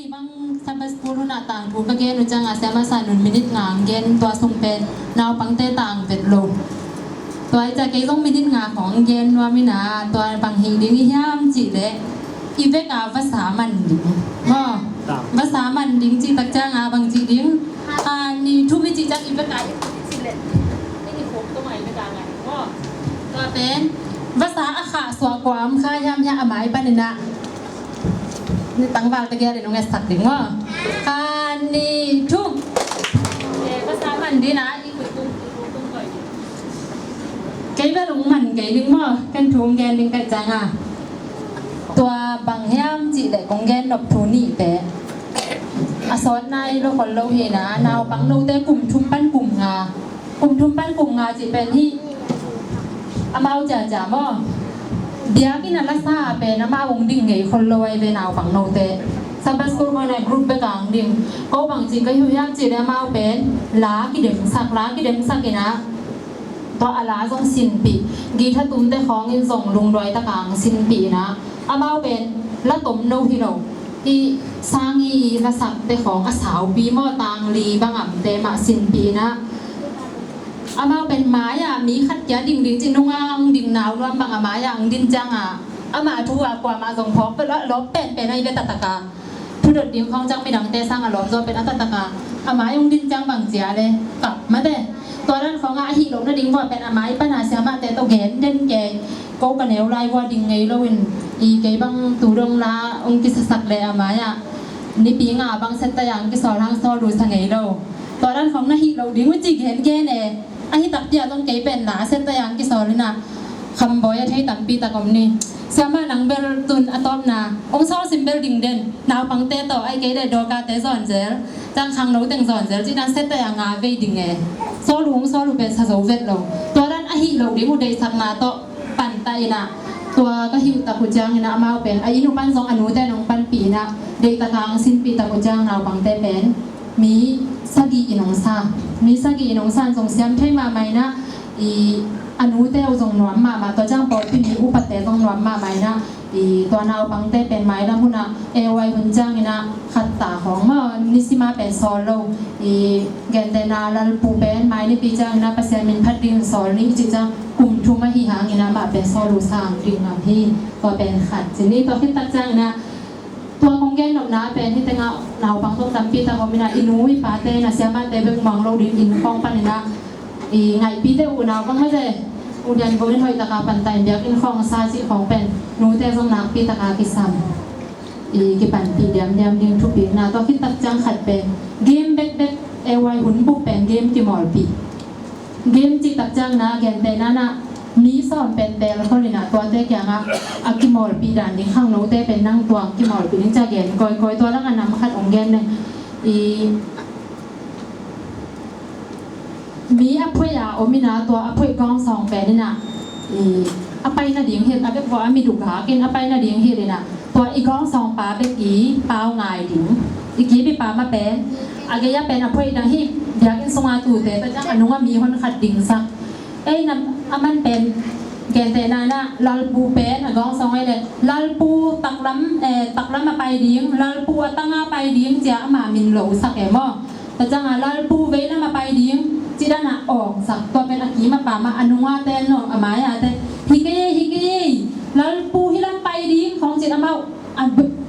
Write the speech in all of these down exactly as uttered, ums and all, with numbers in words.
Bang Sabbath School hun ah tangthu ka gen uh ciangah Siamah San Nun minit nga ang gen, tua sung pen naupangte tang vet lo. Tua hi ciah kei zong minit nga khawng ang gen nuam inah, tua bang hi ding i hiam cih leh i vek a vasa man ding maw. Vasa man ding cih tak ciangah bang cih ding, a, ni thum i cih ciang i vek a i cih leh i ni khawng tong a i vek a ngai maw. Tua pen vasa a khah suah kua om kha hiam hiah a mai pan inah ni tangval te gel in hong etsak ding maw. Kha ni thum. Vasa man ding a i kut tung tung tung koi ding. Kei bel hong man kei ding maw, ken thu hong gen ding ka hih ciangah. Tua bang hiam cih leh kong gen nop thu nihte a sawt nai lo khol lo hi inah, naupang note kum thum pan kum nga, kum thum pan kum nga cih pen hih amau ciacia maw. Biakinn a lasa pen amau hong ding ngei khol lo ahi ve naupang note. Sabbath School khawng a group bek a hong ding. Ko bang ci ka hi uh hiam cih leh amau pen la kidemsak, la kidemsak inah tua a la zong sinpih, guitar tumte khawng in zong lungduai tak a hong sinpih inah amau pen la tomno hi lo, hih sang i lasakte khawng a saupi maw, tangli bangamte mah sinpih inah amau pen mai-ah mi khat kia ding ding cih nunga hong ding nau nuam bang a mai-ah hong din ciangah amah thu a kuamah zong phawk peuh lo, lawp penpen ahi ve taktak a. Thudot ding khawng ciang midangte sang a lawp zaw pen a taktak a, a mai hong din ciang bang cia le kap mate. Tua dan khawngah a hih loh nading vua pen a mai pana siamahte tawh gen den kei. Ko ka neu lai vua ding ngei lo in, i kei bang tu dong la hong kisasak le a mai-ah nipi nga bang set taya hong kisawl hang sawl uh sa ngei lo. Tua dan khawng na hih loh ding uh ci gen gen e. Ahi takpi ah zong kei pen la set taya hong kisawl inah khambawi a thei tampi tak om ni. Siamah nang bel tun a tawpna hong sawl sim bel ding den, naupangte tawh ahi kei leh dawkate zawn zel, tangkhangno teng zawn zel cih dan set taya nga vei ding e. Sawl uh hong sawl uh pen sa zo vet lo. Tua dan a hih loh ding uh deihsakna tawh pantah inah tua ka hi uh tak uh ciang inah amau pen a inn uh pan zong a nute in hong panpih inah deihtak a hong sinpih tak uh ciang naupangte pen mi sagih in hong sa, mi sagih in hong sa in zong siam thei mahmah inah i a nute uh zong nuam mahmah, tua ciang pawlpi mi upate zong nuam mahmah inah i tua naupangte pen mailam hunah A Y hun ciang inah khat ta khawng maw, nisima pen sawl lo. I gentehna Lalpu pen mai nipi ciang inah Pasian min phat ding sawl ni i cih ciang kum thum ahi hang inah amah pen sawl uh sang ding ngam hi. Tua pen khat ci ni. Tua khit tak ciang inah tua kong gen nopna pen hih tengah naupang zong tampi tak om inah i nu i pate inah siamahte bek muang lo ding inn khawng pan inah i ngaihpite uh naupang mate uh dian bawlin hoih taka pantah in biakinn khawng sa cih khawng pen nute zong nakpi taka kisam i kipanpih diamdiam ding thupikna. Tua khit tak ciang khat pen game bekbek, A Y hun bup pen game kimawlpih. Game cih tak ciang na gentehna na mi sawm pen tel khol inah tuate kiangah a kimawlpih dan ding khangnote pen nang tuang kimawlpih ding cia gen kawikawi. Tua lakah nam khat ong gen ne i mi a phoih a om inah tua a phoih gawngsawng pen inah i a pai nading hilh a bek vua a mi duk hakin a pai nading hilh inah tua i gawngsawngpa bek i pau ngai ding i kip i pam a pen a gei a pen a phoih dang hi. Biakinn sunga tute ta ciang a nunga mi hon khat dingsak ei nam a man pen gentehna na Lalpu pen a gawngsawng ei le Lalpu taklam, eh, taklam a pai ding, Lalpu a tanga pai ding cia ama min lo sak e maw? Ta cianga Lalpu veilam a pai ding ci dana awngsak tua pen a kim a pam a a nunga ten no a mai a te hi kei ei, hi kei ei, Lalpu hilam pai ding khawng cin amau a,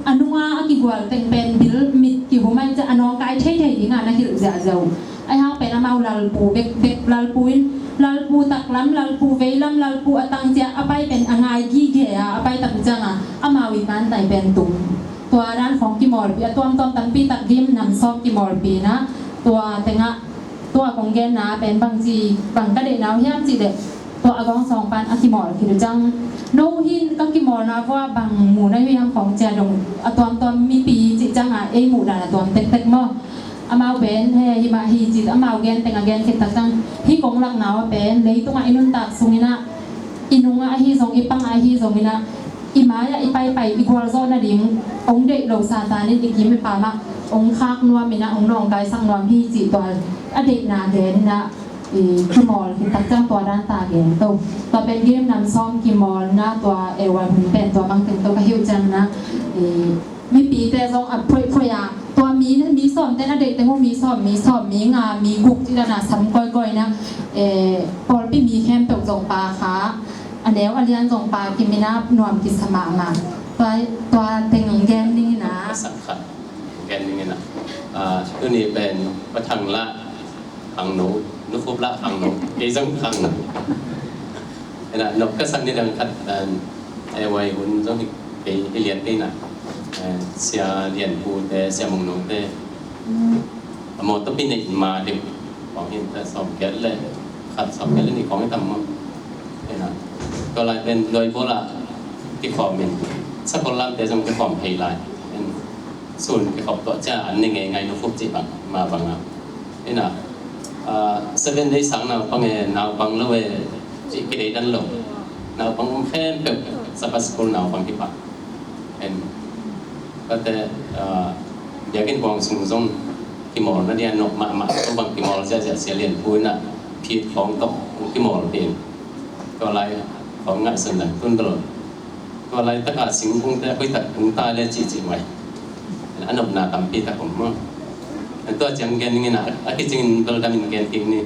a nunga a kigual teng pen bil mit kihum ai cia a nawngkai theithei dinga na hilh ziahziah uh. Ai hang pen amau Lalpu bekbek, Lalpu in Lalpu taklam, Lalpu veilam, Lalpu a tang cia a pai pen a ngai gige a a pai tak cianga amau i pantai pen tum. Tua dan khawng kimawlpi a tuamtuam tampi tak gim nam sawm kimawlpi na tua tengah tua kong genna pen bangci bang ka deihna uh hiam cih leh tua a gawngsawng pan a kimawl khit uh ciang no hin ka kimawlna vua bang mu na uh hiam khawng cia dong a tuamtuam mipi cih cianga ei muh dan a tuam tektek maw? Amau pen he hi mah hi cih amau gen teng a gen khit tak ciang hi kong lakna uh a pen leitungah i nuntak sunginah i nungah ahi zong i pangah ahi zonginah i mai-ah i paipai i gualzawh nading ong deih lo Satan in i kim i pamah ong khak nuam inah ong nawngkaisak nuam hi cih tua a deihna gen inah i kimawl khit tak ciang tua dan ta gen to. Tua pen game nam sawm kimawlna tua A Y hun pen tua bang teng to ka hi uh ciang inah i mipite zong a phoihphoih a Mi, mi sawm te na deih teng uh, mi sawm, mi sawm, mi nga, mi guk ci dan a sam kawikawi na, eh, pawlpi mi khempeuh zong pa kha, a neu a lian zong pa kim in a nuam kisa mahmah. Tua, tua teng gen ding in a. Ka sak khat gen ding in a. Ah, tuni pen Pa Thang lah khangno, Nu Khup lah khangno, kei zong khangno. Ena, nop ka sak ni dang khat, eh, eh, huai hun zong hi kei, hi lian kei na. Eh, Sia Lian Pu te, Sia Mung Nung te. A mawtaw pi nei ma deuh. Kong hin ta sawm giat le, khat sawm giat le ni kong hi tam maw. Ena, tua lai pen Luai Bawl ah kikhawm in, Sakol lam te zong kikhawm thei lai. En, sun kikhop tuah cia an ne ngeingai, Nu Khup cih bang, ma bang a. Ina, ah, seven day sang naupang e, naupang lo e, cih kidei dan lo. Naupang om khempeuh, Sabbath School naupang kipah. En, kate, ah, biakinn kuang sung zong kimawl na dia nok mahmah, ko bang kimawl ziahziah, Sia Lian Pu ina, phit khawng tawh kimawl pin. Tua lai khawng ngaihsun dan tun bel. Tua laitaka singkungte a khuitak kung ta le cihcih mai. A nopna tampi tak om maw. Tua ciang gen ning ina, a kicingin beldam in gen kik ni.